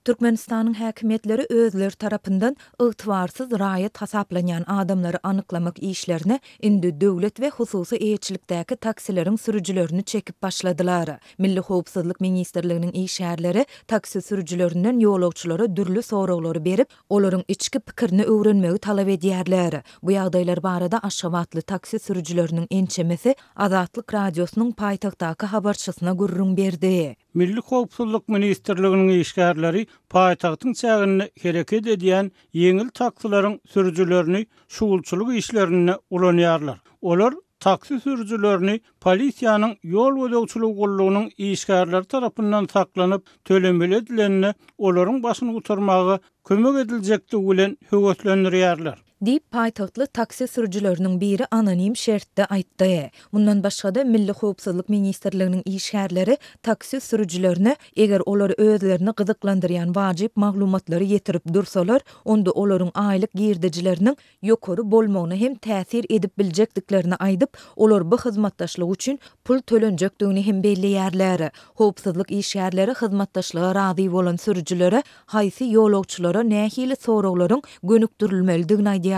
Türkmenistanyň häkimiýetleri özleri tarapyndan ygtybarsyz raýat hasaplanýan adamlary anyklamak işlerine indi döwlet we hususy eýeçilikdäki taksileriň sürüjilerini çekip başladylar. Milli howpsuzlyk ministrliginiň işgärleri taksi sürüjilerinden ýolagçylara dürli soraglary berip, olaryň içki pikirini öwrenmegi talap edýärler. Bu ýagdaýlar barada aşgabatly taksi sürüjileriniň ençemesi Azatlyk Radiosynyň paýtagtdaky habarçysyna gürrüň berdi. Milli howpsuzlyk ministrliginiň işgärleri paýtagtyň çäginde hereket edýän ýeňil taksileriň sürüjilerini şugulçylyk işlerinde ulanýarlar. Olar taksi sürüjilerini polisiýanyň ýol gözegçiligi gullugynyň işgärleri tarapyndan saklanyp, tölemeli edilende olaryň başyny gutarmaga kömek ediljekdigi bilen höweslendirýärler. Diýip, paýtagtly taksi sürüjileriniň biri anonim şertde aýtdy. Mundan başga-da, Milli howpsuzlyk ministrliginiň işgärleri taksi sürüjilerine, eger olar özlerini gyzyklandyrýan wajyp maglumatlary ýetirip dursalar, onda olaryň aýlyk girdejileriniň ýokary bolmagyna hem täsir edip biljekdiklerini aýdyp, olar bu hyzmatdaşlyk üçin pul tölenjekdigini hem belleýärler. Howpsuzlyk işgärleri hyzmatdaşlyga razy bolan sürüjilere haýsy ýolagçylara nähili soraglaryň gönükdirilmelidigini aýdýarlar.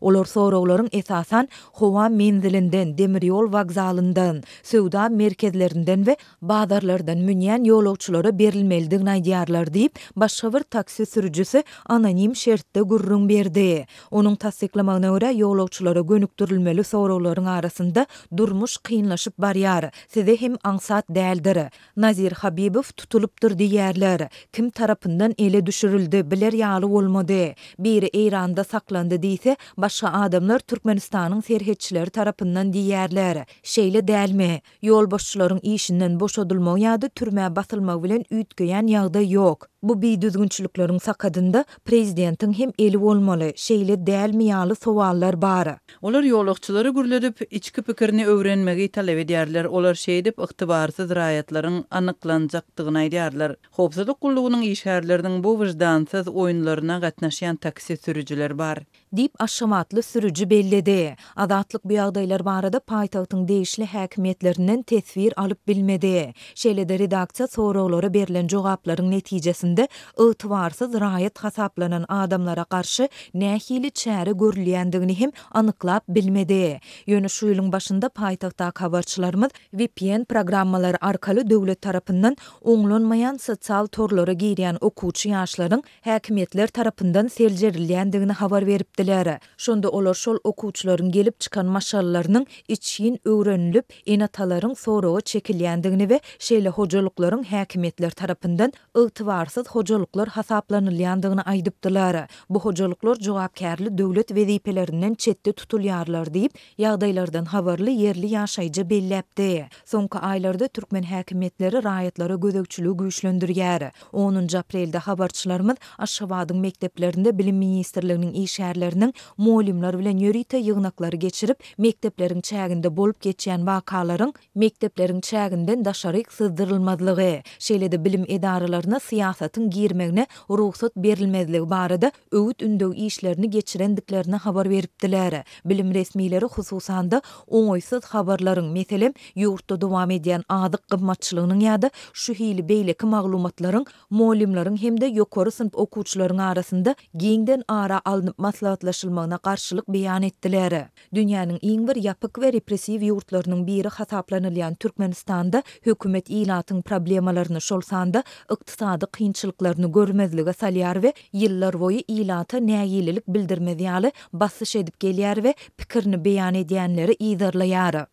Olar soraglaryň esasan howa menzilinden, demir ýol wokzalyndan, söwda merkezlerinden we bazarlardan münýän ýolagçylara berilmelidigini aýdýarlar diýip, başga bir taksi sürüjisi anonim şertde gürrüň berdi. Onuň tassyklamagyna görä, ýolagçylara gönükdirilmeli soraglaryň arasynda durmuş kynlaşyp barýar, size hem aňsat däldir. Nazir Habibow tutulypdyr diýýärler. Kim tarapyndan ele düşürildi, biler ýaly bolmady. Biri Eýranda saklandy diýse, başga adamlar Türkmenistanyň serhetçileri tarapyndan diýýärler. Şeýle dälmi? Ýolbaşçylaryň işinden boşadylmagy ýa-da türmä basylmagy bilen üýtgeýän ýagdaý ýok. Bu bidüzgünçilikleriň sakadynda prezidentiň hem eli bolmaly, şeýle dälmi ýaly sowallar bar. Olar ýolagçylary gürledip, içki pikirini öwrenmegi talap edýärler, olar şeýdip ygtybarsyz raýatlaryň anyklanjakdygyny aýdýarlar. Howpsuzlyk gullugynyň işgärleriniň bu wyždansyz oýunlaryna gatnaşýan taksi sürüjiler bar. Diýip, aşgabatly sürüji belledi. Azatlyk bu ýagdaýlar barada paýtagtyň degişli häkimiýetlerinden teswir alyp bilmedi. Şeýle-de redaksiýa soraglara berlen jogaplaryň netijesinde ygtybarsyz raýat hasaplanan adamlara garşy nähili çäre görülýändigini hem anyklap bilmedi. Ýöne şu ýylyň başynda paýtagtdaky habarçylarymyz vpn programmalary arkaly döwlet tarapyndan oňlanmaýan sosial torlara girýän okuwçy ýaşlaryň häkimiýetler tarapyndan seljerilýändigini habar beripdiler. Şonda olar şol okuwçylaryň gelip çykan maşgalalarynyň içgin öwrenilip, ene-atalaryň soraga çekilýändigini we şeýle hojalyklaryň häkimiýetler tarapyndan ygtybarsyz hojalyklar hasaplanylýandygyny aýdypdylar. Bu hojalyklar jogapkärli döwlet wezipelerinden çetde tutulýarlar diýip, ýagdaýlardan habarly ýerli ýaşaýjy belläpdi. Soňky aýlarda türkmen häkimiýetleri raýatlara gözegçiligi güýçlendirýär. Onunjy aprelde habarçylarymyz Aşgabadyň mekdeplerinde Bilim ministrliginiň işgärleriniň mugallymlar bilen ýörite ýygnaklary geçirip, mekdepleriň çäginde bolup geçýän wakalaryň mekdepleriň çäginden daşaryk syzdyrylmazlygy, şeýle-de bilim edaralaryna syýasatyň girmegine rugsat berilmezligi barada öwüt-ündew işlerini geçirendiklerini habar beripdiler. Bilim resmileri hususan-da, oňaýsyz habarlaryň, meselem, ýurtda dowam edýän azyk gymmatçylygynyň ýa-da şu hili beýleki maglumatlaryň mugallymlaryň hem-de ýokary synp okuwçylaryň arasynda giňden ara alnyp maslahatlaşylmagyna garşylyk beýan etdiler. Dünýäniň iň bir ýapyk we repressiw ýurtlarynyň biri hasaplanylýan Türkmenistanda hökümet ilatyň problemalaryny, şol sanda ykdysady kynçylyklaryny görmezlige salýar we ýyllarboýy ilata nägilelik bildirmez ýaly basyş edip gelýär we pikirini beýan edýänleri yzarlaýar.